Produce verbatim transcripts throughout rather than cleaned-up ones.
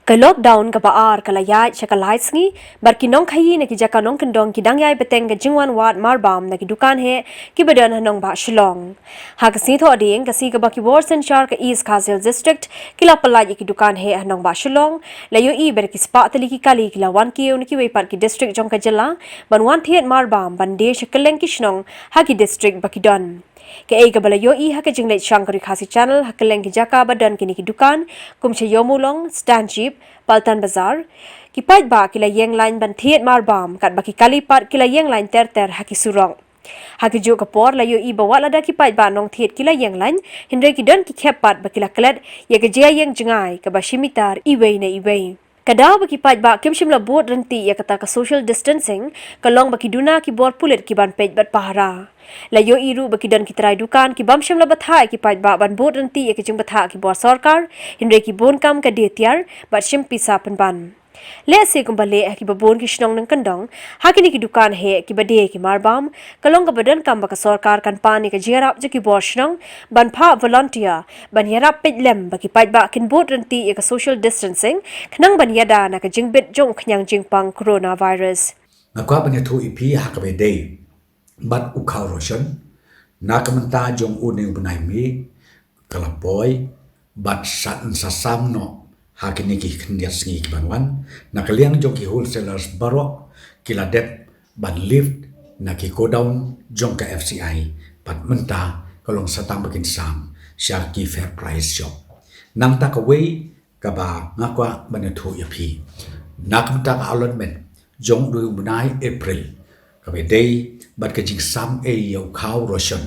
Ka lockdown kaba ar ka la ïaid sha ka lai sngi, bad ki nongkhaïi na ki jaka nongkyndong ki dang ïai bteng ka jingwan wad marbam na ki dukan heh kiba don ha nongbah Shillong. Ha ka sngi Thohdieng, ka sngi kaba ki bor synshar ka East Khasi Hills District ki la pyllait ïa ki dukan heh ha nongbah Shillong, la ïohi ba da ki spah tylli ki kali ki la wan kiew na kiwei pat ki district jong ka jylla ban wan thied marbam ban die sha kylleng ki shnong ha ki district ba ki don. Kaei kaba la ïohi ha ka jingleit shang ka Ri Khasi Channel ha kylleng ki jaka ba don kine ki dukan, kum sha Ïewmawlong, Stanjeep, Paltan Bazar, ki paidbah ki la ïeng lain ban thied marbam, katba ki kali pat ki la ïeng lain ter ter ha ki surok. Ha kajuh ka por, la ïohi ba wat lada ki paidbah nongthied ki la ïeng lain, hynrei ki don ki khep pat ba ki la klet ïa ka jingïaïeng jngai kaba shi mitar iwei na iwei. Ka daw ba ki paidbah kim shym la bud ryntih ïa kata ka social distancing ka long ba ki duna ki bor pulit ki ban peit bad pahara. La ïohi ruh ba ki don ki trai dukan ki bym shym la bthah ïa ki paidbah ban bud ryntih ïa ka jingbthah ki bor sorkar, hynrei ki bun kam ka die tiar bad shim pisa pynban. Lehse kumba leh ha kiba bun ki shnong nongkyndong, ha kine ki dukan heh kiba die ki marbam, ka long kaba donkam ba ka sorkar kan pan ïa ka jingïarap jong ki bor shnong ban phah volunteer ban ïarap peit lem ba ki paidbah kin bud ryntih ïa ka social distancing, khnang ban ïada na ka jingbit jong u khñiang jingpang coronavirus. Nga kwah ban ïathuh ïa phi ha kaba dei bad u khaw ration, na ka mynta jong une u bnai May ka la poi, bad sa, sa sam noh ha kine ki khyndiat sngi ki ban wan. Na ka liang jong ki wholesalers baroh ki la dep ban lift na ki godown jong ka F C I, bad mynta ka long sa tang ba kin sam sha ki fair price shop. Nangta kawei kaba nga kwah ban ïathuh ïa phi, na ka mynta ka allotment jong u bnai April kaba dei bad ka jingsam ei ïa u khaw ration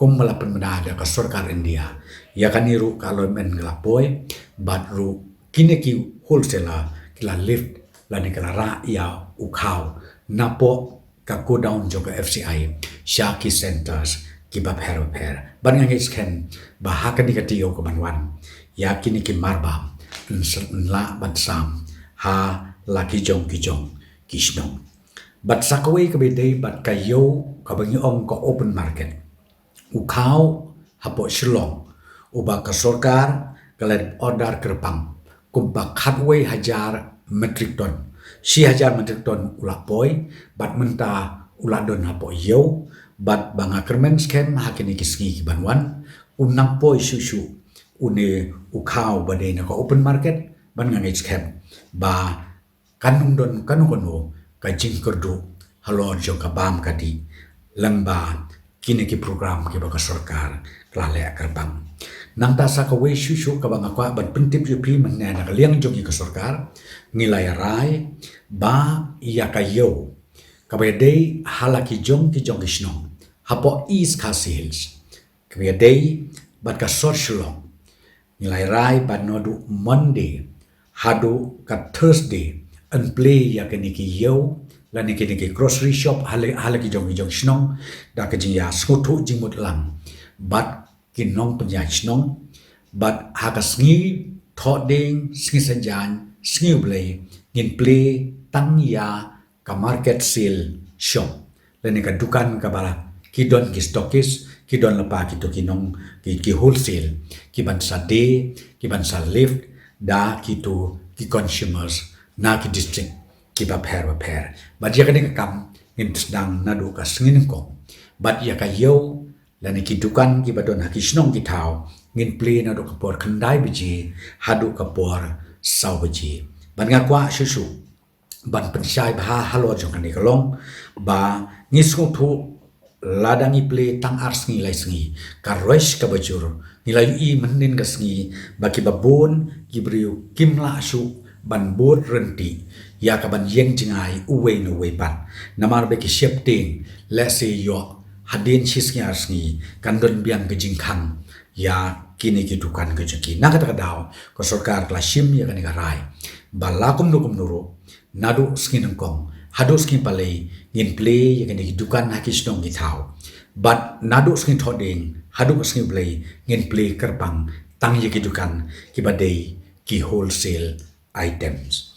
kumba la pynbna da ka sorkar India. Ïa kane ruh ka allotment ka la poi, bad ruh kine ki wholesaler ki la lift lane ki la rah ïa u khaw napoh ka godown jong ka F C I sha ki centres kiba pher bapher. Bad nga ngeit skhem ba ha kane ka taïew ka ban wan, ïa kine ki marbam yn s-, yn lah ban sam ha la ki jong ki jong ki shnong. Bad sa kawei kaba dei bad ka ïew kaba ngi ong ka open market, u khaw hapoh Shillong uba ka sorkar ka la order kyrpang kumba khatwei hajar metric ton. Shi hajar metric ton u la poi, bad mynta u la don hapoh ïew, bad ba nga kyrmen skhem ha kine ki sngi ki ban wan, un nang poi shuh shuh une u khaw ba dei na ka open market, bad nga ngeit skhem ba kan ym don kano kano ka jingkyrduh halor jong ka bam ka dih lyngba kine ki program kiba ka sorkar ka la leh kyrpang. Nangta sa kawei shuh shuh kaba nga kwah ban pyntip ïa phi mynne na ka liang jong ki ka sorkar, ngi la ïa rai ba ïa ka ïew kaba ïadei ha la ki jong ki jong ki shnong hapoh East Khasi Hills, kaba ïadei bad ka sor Shillong, ngi la ïa rai ba naduh Monday haduh ka Thursday yn plie ïa kine ki ïew lane kine ki grocery shop ha la, ha la ki jong ki jong shnong, da ka jingïasngewthuh jingmut lang bad ki nongpynïaid shnong. Bad ha ka sngi Thohdieng, sngi Saitjaiñ, sngi U Blei, ngin plie tang ïa ka market sale shop lane ka dukan kaba la ki don ki stockist, ki don lypa kito ki nong, ki, ki wholesale, ki ban sa die, ki ban sa lift da kito ki consumers na ki district kiba pher bapher. Bad ïa kane ka kam ngin sdang naduh ka sngi nyngkong. Bad ïa ka ïew lane ki dukan kiba don ha ki shnong ki thaw ngin plie naduh ka por khyndai baje haduh ka por saw baje. Bad nga kwah shuh shuh ban pynshai bha halor jong kane ka long ba ngi sngewthuh lada ngi plie tang ar sngi lai sngi, ka rush kaba jur, ngi la ïohi mynhynnin ka sngi ba kiba bun ki briew kim lah shuh ban bud ryntih ïa ka ban ïeng jngai uwei na uwei pat. Namar ba ki sheptieng, lehse ïoh hadien shi sngi ar sngi kan don biang ka jingkhang ïa kine ki dukan ka jong ki. Na kata ka daw ka sorkar ka la shim ïa kane ka rai ba la kumno kumno ruh, naduh sngi nyngkong haduh sngi palei ngin plie ïa kine ki dukan ha ki shnong ki thaw. Bad naduh sngi Thohdieng haduh sngi U Blei ngin plie kyrpang tang ïa ki dukan kiba dei ki wholesale items.